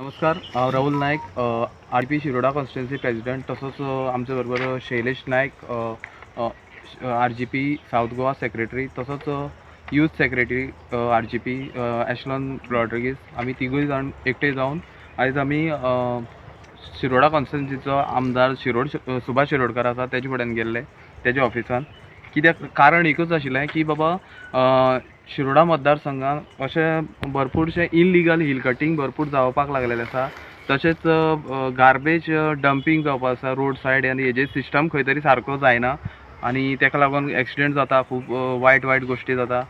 नमस्कार, हांव Rahul Naik, RGP Shiroda constituency president. तसोच आमचे बरोबर Shailesh Naik, RGP south Goa secretary, तसोच youth secretary RGP Ashlon Rodrigues. आमी तिगूय जाण एकठांय जावन आयज आमी शिरोडा कॉन्स्टिट्युएन्सीचो आमदार शिरोड सुभाष शिरोडकर आसा तेजे फुड्यान गेल्ले तेज्या ऑफिसान. कित्याक कारण एकूच आशिल्लें की बाबा शिरोडा मतदारसंघात अशें भरपूरशें इलिगल हिल कटींग भरपूर जावपाक लागलेलें आसा. तशेंच गार्बेज डंपींग जावपाक आसा रोड सायड आनी हेजेर सिस्टम खंय तरी सारको जायना आनी तेका लागून एक्सिडंट जाता, खूब वायट वायट गोश्टी जाता.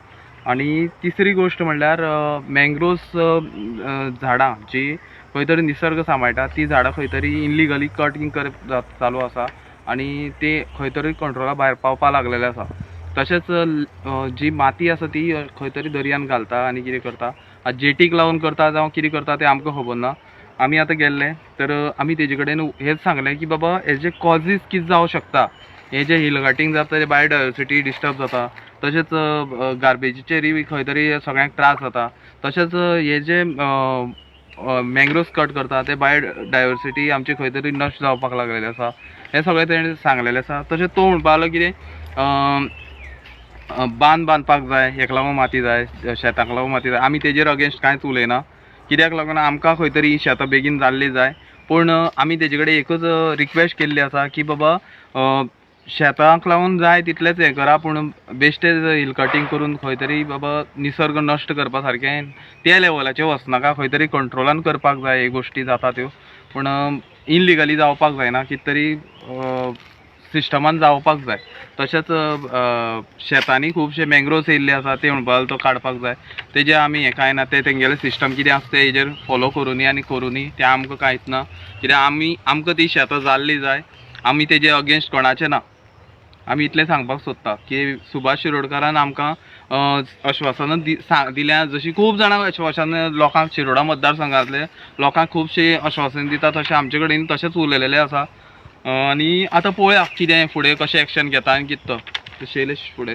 आनी तिसरी गोश्ट म्हणल्यार मँग्रोव्स झाडां जी खंय तरी निसर्ग सांबाळटा ती झाडां खंय तरी इलिगली कटींग करप चालू आसा आनी ते खंय तरी कंट्रोला भायर पावपाक लागलेले आसा. तशेंच जी माती आसा ती खंय तरी दर्यान घालता आनी कितें करता, जेटीक लावन करता जावं कितें करता तें आमकां खबर ना. आमी आतां गेल्ले तर आमी तेजे कडेन हेच सांगलें की बाबा हेजे कॉजीस कितें जावं शकता, हे जे हिल कटींग जाता ते बायोडायवर्सिटी डिस्टर्ब जाता, तशेंच गार्बेजीचेरूय खंय तरी सगळ्यांक त्रास जाता, तशेंच हे जे मँग्रोव्स कट करता ते बायोडायवर्सिटी आमची खंय तरी नश्ट जावपाक लागलेली आसा. हें सगळें तेणें सांगलेलें आसा. तशेंच तो म्हणपाक लागलो कितें बांद बांदपाक जाय, हेका लागून माती जाय, शेतांक लागून माती जाय. आमी तेजेर अगेन्स्ट कांयच उलयना, कित्याक लागून आमकां खंय तरी शेतां बेगीन जाल्लीं जाय. पूण आमी तेजे कडेन एकूच रिक्वेस्ट केल्ली आसा की बाबा शेतांक लागून जाय तितलेंच हें करा, पूण बेश्टें हिल कटींग करून खंय तरी बाबा निसर्ग नश्ट करपा सारकें त्या लेवलाचेर वचनाका, खंय तरी कंट्रोलान करपाक जाय. ह्यो गोश्टी जाता त्यो पूण इलिगली जावपाक जायना, कितें तरी सिस्टमान जावपाक जाय. तशेंच शेतांनी खुबशे मँग्रोव्स येयल्ले आसा ते म्हणपाक तो काडपाक जाय. तेजे आमी हें कांय ना, ते तेंगेलें सिस्टम कितें आसा तें हेजेर फॉलो करुनी आनी करुनी, तें आमकां कांयच ना. कित्याक आमी आमकां ती शेतां जाल्लीं जाय, आमी तेजे अगेन्स्ट कोणाचें ना. आमी इतलें सांगपाक सोदता की सुभाष शिरोडकारान आमकां आश्वासनां दिल्या, जशीं खूब जाणां आश्वासनां लोकांक शिरोडा मतदारसंघांतले लोकांक खुबशीं आश्वासनां दिता, तशें आमचे कडेन तशेंच उलयलेलें आसा. आनी आतां पळोवया कितें फुडें कशें एक्शन घेता आनी कितें तो शैलेश फुडें.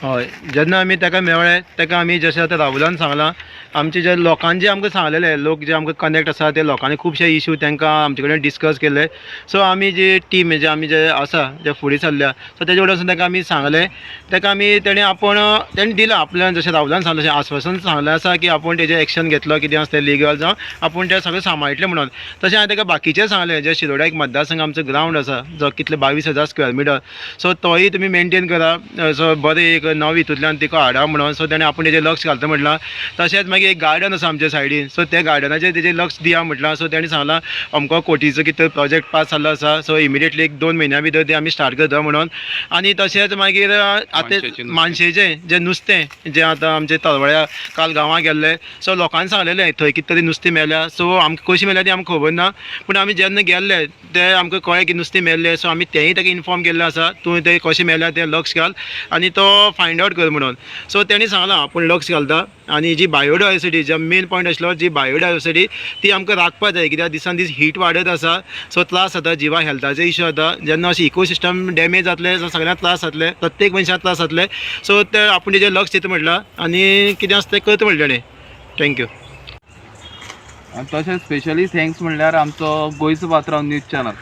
हय, जेन्ना आमी ताका मेळ्ळे ताका आमी जशें आतां राहुलान सांगलां, आमचे जे लोकांनी जे आमकां सांगलेले, लोक जे आमकां कनेक्ट आसा ते लोकांनी खुबशे इशू तांकां आमचे कडेन डिस्कस केल्ले. सो आमी जी टीम जे आमी जे आसा जे फुडें सरल्या सो तेजे कडेन वचून ताका आमी सांगलें. ताका आमी तेणें आपूण तेणें दिलां आपल्यान जशें राहुलान सांगलें तशें आस्वासन सांगलें आसा की आपूण तेजें एक्शन घेतलो, कितें आसा तें लिगल जावं आपूण तें सगळें सांबाळटलें म्हणून. तशें हांवें ताका बाकीचें सांगलें, जे शिरोडा एक मतदारसंघ आमचो ग्रावंड आसा जो कितले 22,000 स्क्वेअर मिटर, सो तोय तुमी मेनटेन करा, सो बरें एक नवी हितूंतल्यान तिका हाडा म्हणून. सो तेणें आपूण तेजेर लक्ष घालता म्हटलां. तशेंच मागीर एक गार्डन आसा आमच्या सायडीन, सो त्या गार्डनाचेर तेजेर लक्ष दिया म्हटलां. सो तेणें सांगलां अमको कोटीचो कितें प्रोजेक्ट पास जाल्लो आसा, सो इमिडिएटली एक 2 म्हयन्या भितर ते आमी स्टार्ट करता म्हणून. आनी तशेंच मागीर आतां मानशेचें जें नुस्तें जें आतां आमचें तलवळ्या काल गांवां गेल्ले, सो लोकांनी सांगलेलें थंय कितें तरी नुस्तें मेल्या. सो आमकां कशीं मेल्या ती आमकां खबर ना, पूण आमी जेन्ना गेल्ले ते आमकां कळ्ळें की नुस्तें मेल्लें. सो आमी तेंय ताका इन्फॉर्म केल्लें आसा, तूं तें कशें मेल्या तें लक्ष घाल आनी तो फायंड आवट कर म्हणून. सो तेणी सांगलां आपूण लक्ष घालता. आनी जी बायोडायवर्सिटी जे मेन पॉयंट आशिल्लो, जी बायोडायवर्सिटी ती आमकां राखपाक जाय, कित्याक दिसान दीस हीट वाडत आसा, सो त्रास जाता, जिवा हेल्थाचे इशू जाता. जेन्ना अशें इकोसिस्टम डॅमेज जातलें सो सगळ्यांक त्रास जातले, प्रत्येक मनशाक त्रास जातले. सो ते आपूण तेजेर लक्ष दिता म्हटलां आनी कितें आसा तें करता म्हणलें तेणें. Thank you. तशेंच स्पेशली thanks म्हणल्यार आमचो गोंयचो पात्रांव न्यूज चॅनल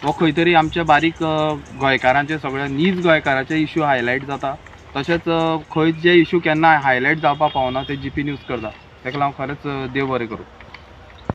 हो खंय तरी आमच्या बारीक गोंयकारांचे सगळे नीज गोंयकाराचे इशू हायलायट जाता. तशेंच खंय जे इशू केन्ना हायलायट जावपाक पावना ते GP news करता. ताका लागून खरेंच देव बरें करूं.